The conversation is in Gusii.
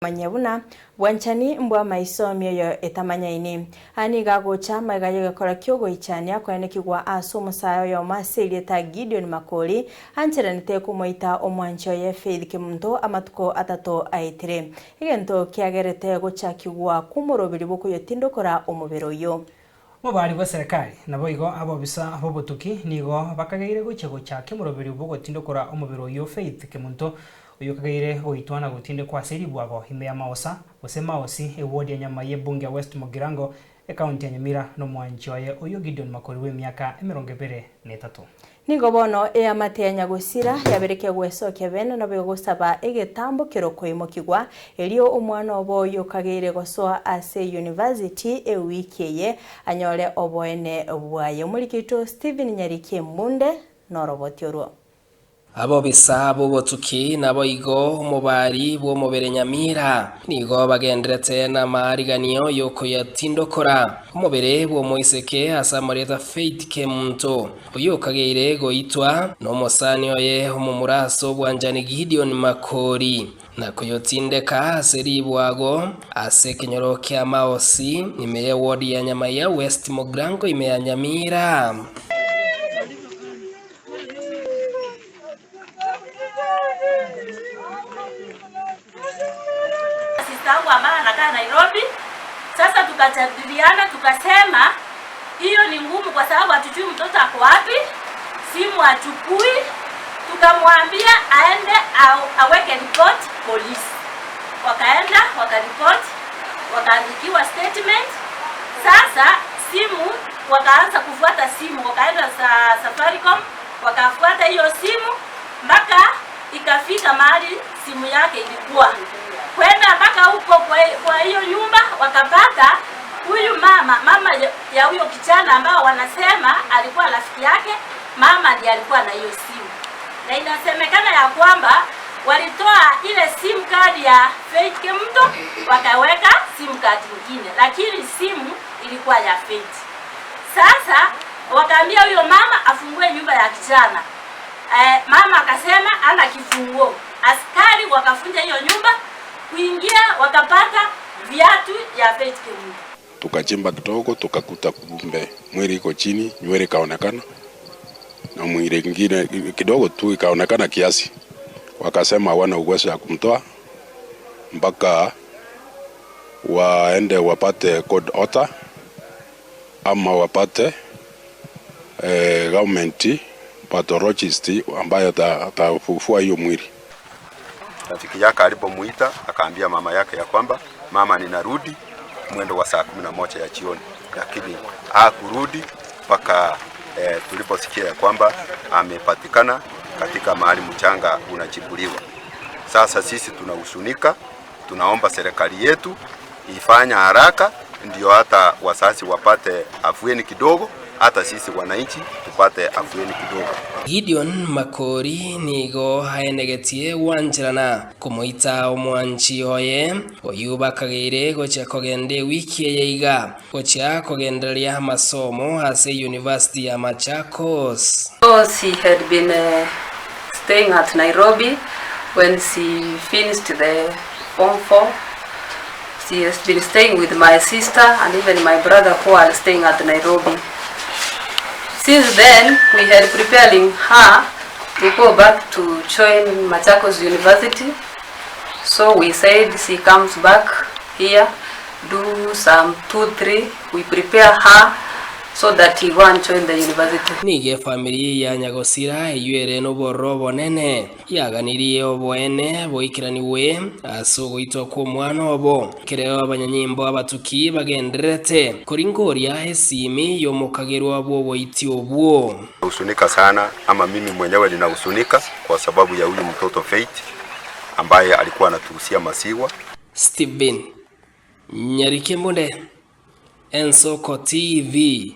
Manya buna bwanchani mbw'amaiso mioyo etamanyaini. Aya nigo agocha amaiga y'egekora ki'ogoichania koenekigwa ase omosae oyomo ase erieta Gideon Makori, ancheranete komoita omwanchi oye Faith Kemunto amatuko atato aetire. Egento kiagerete gochakigwa kw'omoroberi bw'okoyotindokora omobere oyio. Omobari bw'eserekari, naboigo abobisa b'obotuki, nigo bakageire gochia gochakia omoroberi bw'ogotindokora omobere oyio Faith Kemunto, oyio okageire goitwa na gotindekwa ase ribwago ime ya Maosa, gose Maosi, eward ya Nyamai ebunge ya West Mugirango, ekaunti ya Nyamira, nomwanchi oye oyio Gideon Makori bw'emiaka 23. Nigo bono eamate ya nyagosira yabereke gwesokia bene naboigo gosaba egetambo kerokoimokigwa, erio omwana obo oyio okageire gosoa ase university ewiki eye anyore oboene bwaye. Omoriki oito Stephen Nyariki Embunde noroboti orwo. Abobisa b'obotuki, naboigo omobari bw'omobere nyamira, nigo bagenderete namaariganio y'okoyatindokora omobere bw'omoiseke ase amarieta Faith Kemunto, oyio okageire goitwa nomosani oye omomura ase obwanchani Gideon Makori, na koyotindeka ase ribwago ase ekenyoro kia Maosi, ime y'ewodi ya Nyamaiya West Mogrango ime ya Nyamira. Sister wangu ambaye anakaa Nairobi. Sasa tukajadiliana tukasema hiyo ni ngumu kwa sababu hatujui mtoto ako wapi, simu achukui. Tukamwambia aende aweke report polisi. Wakaenda wakaripoti, wakaandikiwa statement. Sasa simu wakaanza kufuata simu, wakaenda sa Safaricom wakafuata hiyo simu mpaka ikafika mahali simu yake ilikuwa kwenda mpaka huko kwa hiyo nyumba, wakapata huyu mama mama ya huyo kijana ambao wanasema alikuwa rafiki yake, mama ndiye alikuwa na hiyo simu, na inasemekana ya kwamba walitoa ile sim card ya Faith Kemunto wakaweka sim card nyingine, lakini simu ilikuwa ya Faith. Sasa wakaambia huyo mama afungue nyumba ya kijana. Mama akasema ana kifunguo. Askari wakafunja hiyo nyumba kuingia, wakapata viatu ya Faith Kemunto. Tukachimba kidogo tukakuta kumbe mwili iko chini, nywele ikaonekana na mwili ingine kidogo tu ikaonekana kiasi. Wakasema hawana uwezo ya kumtoa mpaka waende wapate court order ama wapate government pathologist ambaye atafufua hiyo mwili. Rafiki yake alipomuita akaambia mama yake ya kwamba mama, ninarudi mwendo wa saa 11 ya jioni, lakini hakurudi mpaka tuliposikia ya kwamba amepatikana katika mahali mchanga unachimbuliwa. Sasa sisi tunahuzunika, tunaomba serikali yetu ifanye haraka ndio hata wazazi wapate afueni kidogo, hata sisi wananchi tupate afueni kidogo. Gideon Makori nigo aenegetie gwancherana komoita omwanchi oye oyio bakageire gochia kogenda ewiki eye iga gochia kogendereria amasomo ase University ya Machakos. Because he had been staying at Nairobi when she finished the form 4. She has been staying with my sister and even my brother who are staying at Nairobi. Since then, we had preparing her to go back to join Machakos University. So we said she comes back here, do some 2-3, we prepare her so that he go and join the university. Nigo efamiri ya nyagosira eyio ere nobororo obonene yaganirie oboene boikeranigwe ase ogoitwa kw'omwana obo. Ekero abanyanyimbo abatuki bagendererete koringoria esimi y'omokagerwa bw'oboiti obwo. Husunika sana ama mimi mwenyewe ninahusunika kwa sababu ya huyu mtoto Faith ambaye alikuwa anatuusia maziwa. Stephen Nyarikembunde, Ensoko TV.